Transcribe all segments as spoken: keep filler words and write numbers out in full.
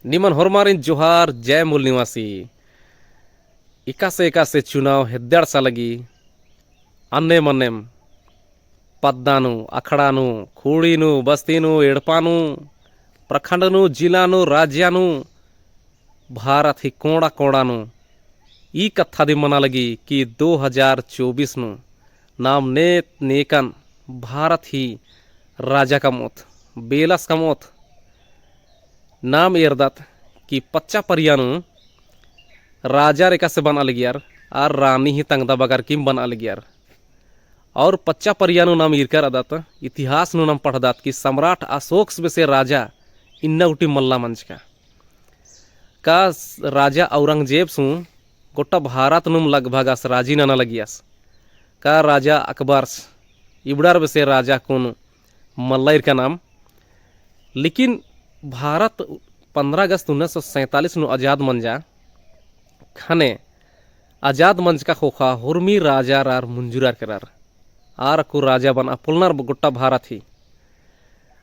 निमन होरमारिन जोहार, जय मूल निवासी। एकासे एकासे चुनाव हेद्दड़ सा लगी, अन्नेम अन्नेम पद्दा नू, अखड़ा नू, खूड़ी नू, बस्ती नू, एड़पा नू, प्रखंड नू, जिला नू, राज्य नू, भारत ही कोंड़ा कोंड़ा नू ई कत्था दिम मना लगी कि दो हजार चौबीस नू नाम नेत नेकन भारत ही राजा कमओत, बेलस कमओत। नाम एरदत कि पच्चा परिया नू राजा एकासे बनआ लगियर, आर रानी ही तंगदा बगर किम बनआ लगियर। और पच्चा परिया नू नाम ईरकर अदत, इतिहास नू नाम पढ़दत कि सम्राट अशोक से बेसे राजा इन्ना गूटी मल्ला मंजका। का राजा औरंगजेब सु गोट्टा भारत नुम लगभग आस राजी नना लगियस। का राजा अकबर स, इबड़ार बेसे राजा कुन मल्ला ईरका नाम। लेकिन भारत पन्द्रह अगस्त उन्नीस सौ सैंतालीस नू आजाद मंजा। ख़ने आजाद मंजका ख़ोख़ा होरमी राजार आर मुंजुरार केरर। आर अक्कु राजा बनआ पोल्लनर गोट्टा भारत ही।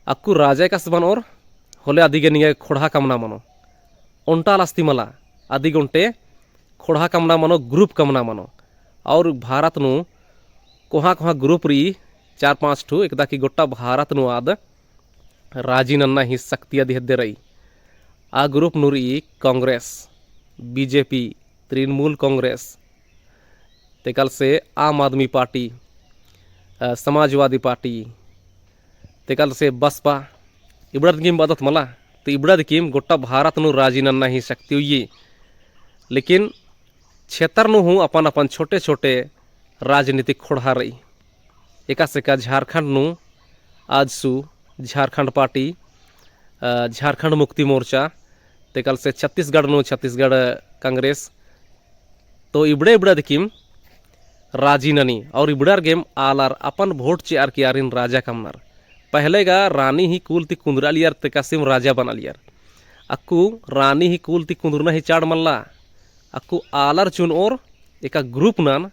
अक्कु राजा एकासे बनओर, होले अदिगे निंगा ख़ोंड़हा कमना मनो। ओन्टा लस्ती मला, अदिगे ओन्टे ख़ोंड़हा कमना मनो, group कमना मनो। और भारत नू कोहाँ कोहाँ group रई, चार पाँच ठू, एकदा कि गोट्टा भारत नू आद राजी नन्ना ही शक्ति अदी हेद्दे रई। आ group नू रई कांग्रेस, बीजेपी, तृणमूल कांग्रेस, तेकल से आम आदमी पार्टी, अ, समाजवादी पार्टी, तेकल से बसपा, इबड़ा दिकिम बअदत मला, तो इबड़ा दिकिम गोट्टा भारत नू राजी नन्ना ही शक्ति उइये। लेकिन क्षेत्र नू हूँ अपन अपन छोटे छोटे राजनीतिक ख़ोंड़हा रई। एकासे का झारखंड नू आजसू झारखंड पार्टी, अ, झारखंड मुक्ति मोर्चा, तेकल से छत्तीसगढ़ नू छत्तीसगढ़ कांग्रेस, तो इबड़ा इबड़ा दिकिम राजी ननी, और इबड़ार गेम आलर अपन vote चिअर की आरिन राजा कमनर। पहले गा रानी ही कुल ती कुन्दरालियर तेकासिम राजा बनालियर। अक्कु रानी ही कुल ती कुन्दरना ही चाड़ मल्ला। अक्कु आलर चुनओर एका group नन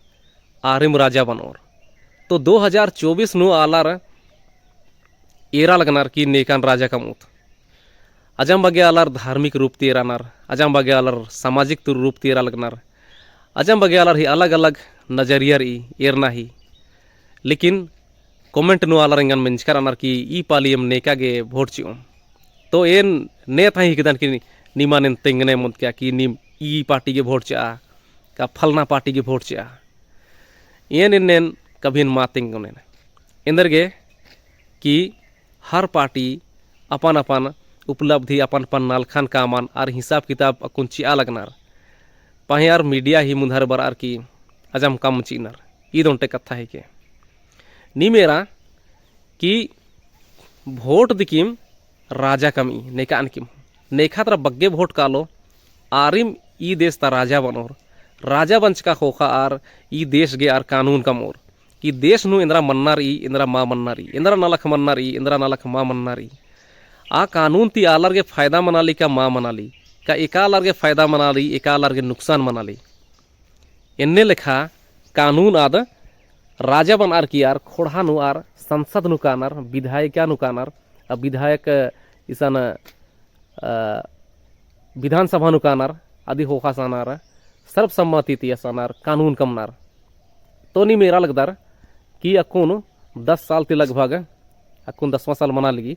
आरिम राजा बनओर। तो दो हजार चौबीस नू आलर एरा लगनर कि नेकान राजा कमओत। अजम बग्गे आलर धार्मिक रूप ती एरानर, अजम बग्गे आलर सामाजिक तु-, रूप ती एरा लगनर, अजम बग्गे आलर ही अलग-अलग नजरिया रई एरना ही। लेकिन comment नू आलर एंगन मेंजका रअनर कि ई पाली एम नेका गे vote चिओम। तो एन नेत हई हिकदन कि निमन एन तेंगने मोंतकिया कि नीम ई पार्टी गे vote चिआ, का फलना पार्टी गे vote चिआ। एन एन्नेन कभी एन मा तेंगोन एन। एन्देरगे कि हर पार्टी अपन अपन उपलब्धि, अपन अपन नलखन कामन आर हिसाब किताब अक्कुन चिआ लगनर। पहें आर media ही मुन्धर बरअर की अजम कम चिअनर। ईद ओन्टे कत्था हिके। नीम एरा कि vote दिकिम राजा कमई, नेकान किम। नेखा तरा बग्गे vote कालो, आरिम ई देश ता राजा बनओर। राजा बंचका ख़ोख़ा आर ई देश गे आर कानून कमओर। कि देश नू एन्दरा मन्ना रई, एन्दरा मा मन्ना रई, एन्दरा नलख मन्ना रई, एन्दरा नलख मा मन्ना रई। आ कानून ती आलर गे फायदा मनाली का मा मनाली, का एका आलर गे फायदा मनाली, एका आलर गे नुकसान मनाली। एन्ने लेखा कानून आद राजा बनअर की आर ख़ोंड़हा नू आर संसद नू कानर, विधायिका नू कानर, आ विधायक इसन, अ, विधानसभा नू कानर, अदी ख़ोख़ा सानर, सर्वसम्मति ती असानर, कानून कमनर। तो नीम एरा लगदर कि अक्कुन दस साल ती लगभग, अक्कुन दसवाँ साल मना लगी,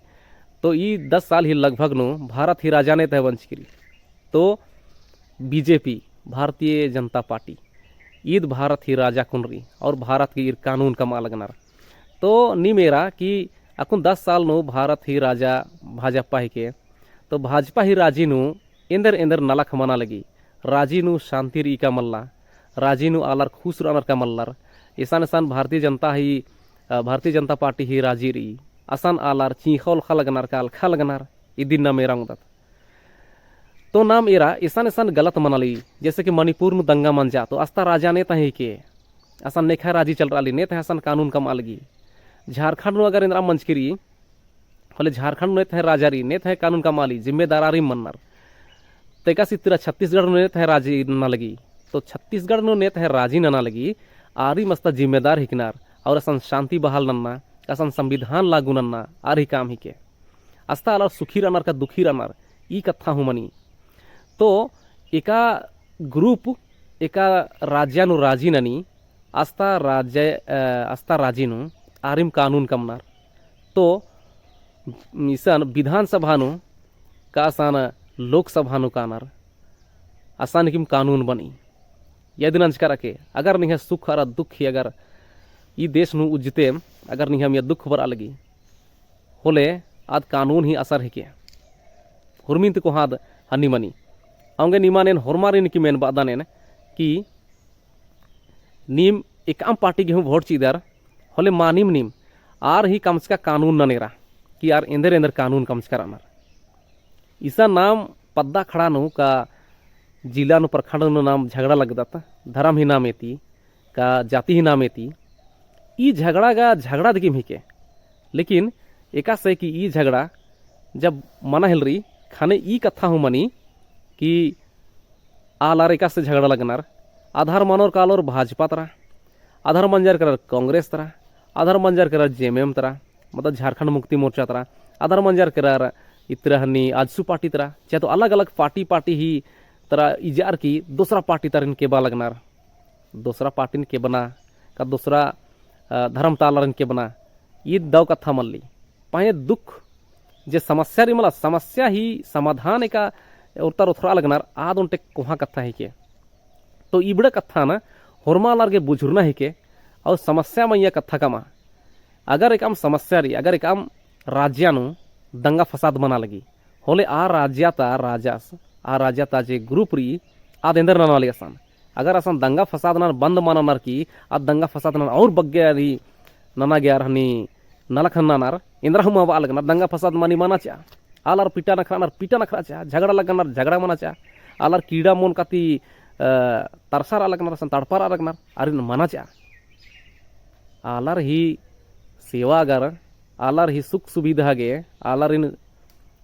तो ई दस साल ही लगभग नू भारत ही राजा ने तहे बंचकी रई। तो बीजेपी, भारतीय जनता पार्टी, ईद भारत ही राजा कुन रई और भारत के ईर कानून कमआ लगनर। तो नीम एरा कि अक्कुन दस साल नू भारत ही राजा भाजपा हिके, तो भाजपा ही राजी नू एन्देर एन्देर नलख मना लगी, राजी नू शांति रई का मल्ला, राजी नू आलर खुश रअनर का मल्लर, एसन एसन भारतीय जनता ही, अ, भारतीय जनता पार्टी ही राजी रई, असन आलर चींख़ा ओलख़ा लगनर का अलख़ा लगनर, इदिन नाम एरा ओंगदत। तो नाम एरा एसन एसन गलत मनाली, जैसे कि मणिपुर नू दंगा मंजा, तो अस्ता राजा ने तहे के, असन नेखा राजी चलरआली, ने तहे असन कानून कमआ लगी। झारखंड नू अगर एन्दरा मंजकी रई, होले झारखंड नू ने तहे राजा रई, ने तहे कानून कमआली, जिम्मेदार आरिम मन्नर। तेका सित्तिरा छत्तीसगढ़ नू ने तहे राजी नना लगी। तो छत्तीसगढ़ नू ने तहे राजी नना लगी, आरिम अस्ता जिम्मेदार हिकनर, और असन शांति बहाल नन्ना, असन संविधान लागू नन्ना, आर ही काम हिके। अस्ता आलर सुखी रअनर का दुखी रअनर, ई कत्था हूँ मनी। तो एका group, एका राज्य नू राजी ननी, अस्ता राज्य, अ, अस्ता राजी नू आरिम कानून कमनर। तो इसन विधानसभा नू का असन लोकसभा नू कानर, असन किम कानून बनी। यदि नंजकर के अगर निंग्है सुख अरा दुख ही अगर ई देश नू उज्जतेम, अगर निंग्है मइय्याँ दुख बरआ लगी, होले आद कानून ही असर हिके। हुरमिन ती कोहाँ आद हन्नी मनी। औंगे निमा नेन होरमारिन की मेन बअदन एन कि नीम एकअम party गे हूँ vote चिअदर, होले मानिम नीम आर ही कमचका कानून ननेरा कि आर एन्देर एन्देर कानून कमचका रअनर। इसन नाम पद्दा खड़ा नू का जिला नू प्रखंड नू नाम झगड़ा लगदत, धरम ही नामे ती, का जाति ही नामे ती। ई झगड़ा गा झगड़ा दिकिम हिके। लेकिन एकासे कि ई झगड़ा जब मना हेलरी, ख़ने ई कत्था हूँ मनी कि आलर एकासे झगड़ा लगनर, आधार मनोर कालोर भाजपा तरा, आधार मंजर केरर कांग्रेस तरा, आधार मंजर केरर जेएमएम तरा, मतलब झारखंड मुक्ति मोर्चा तरा, आधार मंजर केरर इतरा हनी आजसू party तरा, चाहे तो अलग-अलग party, party ही तरा इजार की दोसरा party तरिन केबा लगनर। दोसरा partyन केबना, का दोसरा, अ, धर्म ता आलारिन केबना, ई दव कत्था मल्ली। पहें दुख जे समस्या रई मला, समस्या ही समाधान एका ओर्तर ओथरा लगनर, आद ओन्टे कोहाँ कत्था हिके। तो इबड़ा कत्था ना होरमा आलर गे बुझुरना हिके, और समस्या मइय्याँ कत्था कमा। अगर एकअम समस्या रई, अगर एकअम राज्य नू दंगा फसाद मना लगी, होले आ राज्य ता राजास, आ राज्य ता जे group रई, आद एन्देर नना लगी असन। अगर असन दंगा फसाद नना बंद मल ननर की, आद दंगा फसाद नना और बग्गे रई नना गे आर हनी नलख ननर, एन्दरा हूँ मल बआ लगनर, दंगा फसाद मनी मना चिआ। आलर पिटा नखरनर, पिटा नखरा चिआ, झगड़ा लगनर, झगड़ा मना चिआ। आलर कीड़ा मोन काती, अ, तरसा रआ लगनर, असन तड़पा रआ लगनर, आरिन मना चिआ। आलर ही सेवा अगर, आलर ही सुख सुविधा गे, आलारिन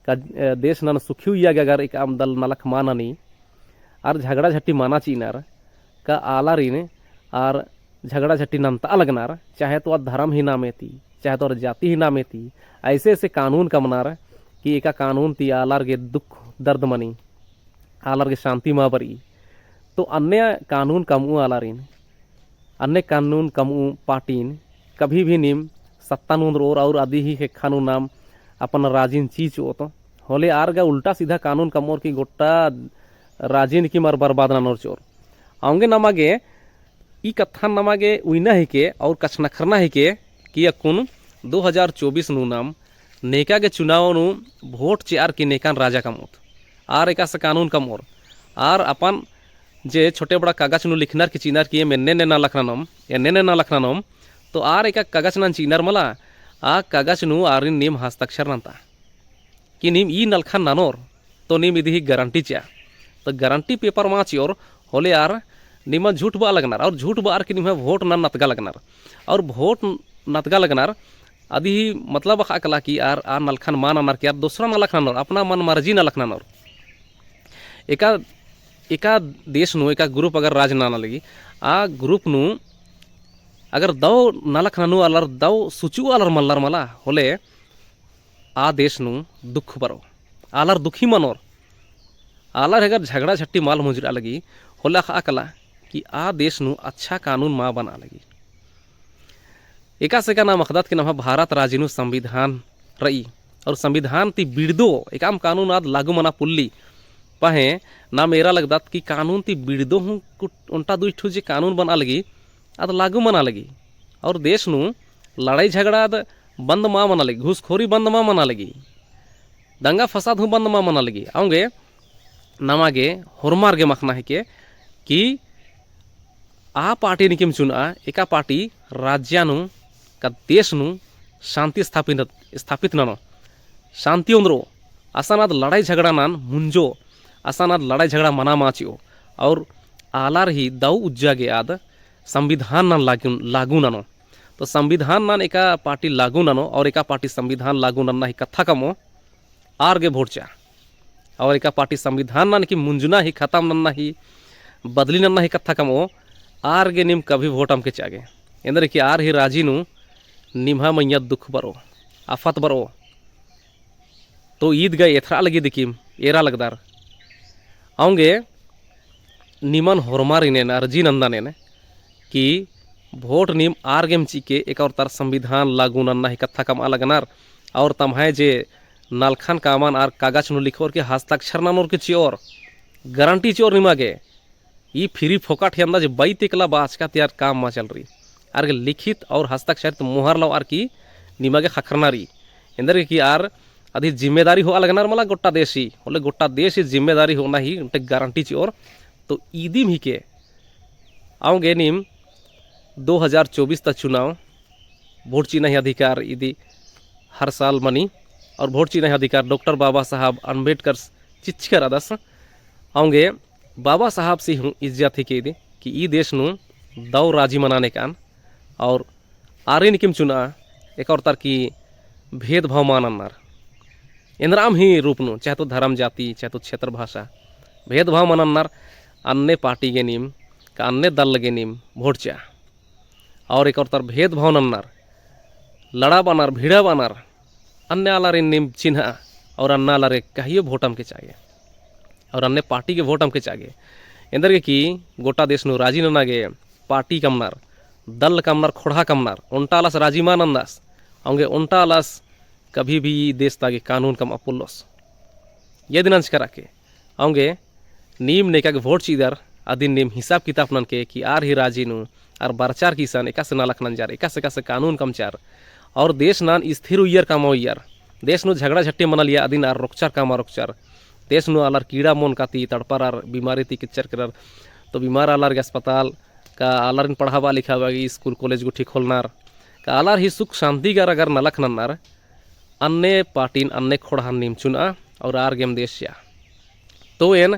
का, अ, देश नन सुखी उइया गे अगर एकअम दल नलख मल ननी, आर झगड़ा झट्टी मना चिअनर, का आलारिन आर झगड़ा झट्टी नन्तआ लगनर, चाहे तो आर धरम ही नामे ती, चाहे तो आर जाति ही नामे ती, ऐसे ऐसे कानून कमनर कि एका कानून ती आलर गे दुख दर्द मनी, आलर गे शांति मल बरई। तो अन्ने कानून कमऊ आलारिन, अन्ने कानून कमऊ partyन, कभी भी नीम सत्ता नू ओन्द्रओर और अदी ही ख़ेक्खा नू नाम अपन राजिन चिचओत, होले आर गा उल्टा सीधा कानून कमओर की गोट्टा राजिन किम आर बर्बाद ननोर चिओर। औंगे नमा गे ई कत्थन नमा गे उइना हिके और कछनखरना हिके कि अक्कुन दो हजार चौबीस नू नाम नेका गे चुनाव नू vote चिअर की नेकान राजा कमओत। आर एकासे कानून कमओर। आर अपन जे छोटे बड़ा कागज नू लिखनर की चिअनर की एम एन्ने एन्ने नलख ननोम, एन्ने एन्ने नलख ननोम, तो आर एका कागज नन चिअनर मला, आ कागज नू आरिन नीम हस्ताक्षर नन्ता। कि नीम ई नलखन ननोर, तो नीम इदी ही guarantee चिआ। तो guarantee paper मल चिओर, होले आर निम्है झूठ बआ लगनर, और झूठ बअर की निम्है vote नन नतगा लगनर। और vote नतगा लगनर, अदी ही मतलब अख़आ कला कि आर, आर नलखन मल ननर कि आर दोसरा नलख ननोर, अपना मन मर्जी नलख ननोर। एका, एका देश नू, एका group अगर राज नना लगी, आ group नू अगर दव नलख ननू आलर, दव सुचू आलर मल्लर मला, होले आ देश नू दुख बरओ, आलर दुखी मनोर। आलर अगर झगड़ा झट्टी मल मुंजुरआ लगी, होले अख़आ कला कि आ देश नू अच्छा कानून मल बनआ लगी। एकासे का नाम अख़दत कि नम्है भारत राजी नू संविधान रई, और संविधान ती बिड़दो एकअम कानून आद लागू मना पोल्ली। पहें नाम एरा लगदत कि कानून ती बिड़दो हूँ कुट-, ओन्टा दुई ठू जे कानून बनआ लगी, आद लागू मना लगी। और देश नू लड़ाई झगड़ा आद बंद मल मना लगी, घूसखोरी बंद मल मना लगी, दंगा फसाद हूँ बंद मल मना लगी। औंगे नमा गे होरमर गे मखना हिके कि आ party निकिम चुनआ, एका party राज्य नू का देश नू शांति स्थापित, स्थापित ननो, शांति ओन्द्रो, असन आद लड़ाई झगड़ा नन मुंजो, असन आद लड़ाई झगड़ा मना मल चिओ, और आलर ही दव उज्जा गे आद संविधान नन लागू, लागू ननो। तो संविधान नन एका party लागू ननो और एका party संविधान लागू नन्ना ही कत्था कमओ, आर गे vote चिआ। और एका party संविधान नन की मुंजना ही, खतम नन्ना ही, बदली नन्ना ही कत्था कमओ, आर गे नीम कभी vote अमके चिआ गे। एन्देर कि आर ही राजी नू निम्है मइय्याँ दुख बरओ, आफत बरओ। तो ईद गा एथरआ लगी दिकिम, एरा लगदर। औंगे निमन होरमारिन एन अर्जी नंदन एन कि वोट नीम आर गेम चिके, एका ओर तर संविधान लागू नन्ना ही कत्था कमआ लगनर, और तम्है जे नलखन कामन आर कागज नू लिखोर के हस्ताक्षर ननोर के चिओर, गारंटी चिओर निमा गे। ई फ्री फोकट ही अन्दा जे बई तेकला बाचका ती आर काम मा चल रई। आर गे लिखित और हस्ताक्षरित मोहर लव आर की निमा गे ख़क्खरना रई। एन्देरगे कि आर अदी जिम्मेदारी होआ लगनर मला गोट्टा देश ही, होले गोट्टा देश ही जिम्मेदारी होना ही ओन्टे गारंटी चिओर। तो इदिम ही के औंगे नीम दो हज़ार चौबीस ता चुनाव, वोट चिअना ही अधिकार इदी हर साल मनी, और वोट चिअना ही अधिकार डॉक्टर बाबा साहब अम्बेडकर चिच्चकर अदस। औंगे बाबा साहब से हूँ इज्जत ही के इदी कि ई देश नू दौ राजी मनाने कान, और आरिन किम चुना एका ओर तर की भेदभाव मा नन्नर। एन्दराम ही रूप नू, चाहे तो धर्म, जाति, चाहे तो क्षेत्र, भाषा, भेदभाव मा नन्नर। अन्ने पार्टी गे नीम, का अन्ने दल गे नीम वोट चिआ। और एका ओर तर भेदभाव नन्नर, लड़ाबअनर, भिड़ाबअनर, अन्ने आलारिन नीम चिन्हा, और अन्ने आलारे कहियो वोट अमके चिआ गे, और अन्ने पार्टी गे वोट अमके चिआ गे। एन्देरगे कि गोट्टा देश नू राजी नना गे पार्टी कमनर, दल कमनर, ख़ोंड़हा कमनर, ओन्टा आलस राजी मा नन्दस, औंगे ओन्टा आलस कभी भी ई देश ता गे कानून कमआ पोल्लोस। ये दिन अंचकर आके, औंगे नीम नेका गे वोट चिअदर, अदिन नीम हिसाब किताब ननके कि आर ही राजी नू, आर बरचर की इसन, एकासे नलख नंजर, एकासे एकासे कानून कमचर, और देश नन स्थिर उइयर का मा उइयर, देश नू झगड़ा झट्टी मनालिया, अदिन आर रोकचर का मा रोकचर, देश नू आलर कीड़ा मोन का ती तड़परर, बीमारी ती केच्चर केरर, तो बीमार आलर गे अस्पताल, का आलरिन पढ़ाबआ लिखाबआ गे स्कूल कॉलेज गुट्ठी खोलनर, का आलर ही सुख शांति गे आर अगर नलख नन्नर, अन्ने पार्टीन अन्ने ख़ोंड़हान नीम चुना और आर गेम देश चिआ। तो एन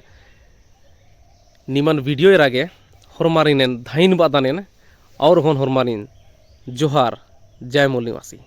निमन video एरा गे होरमारिन एन धइन बअदन एन और होन होरमारिन जोहार, जय मूल निवासी।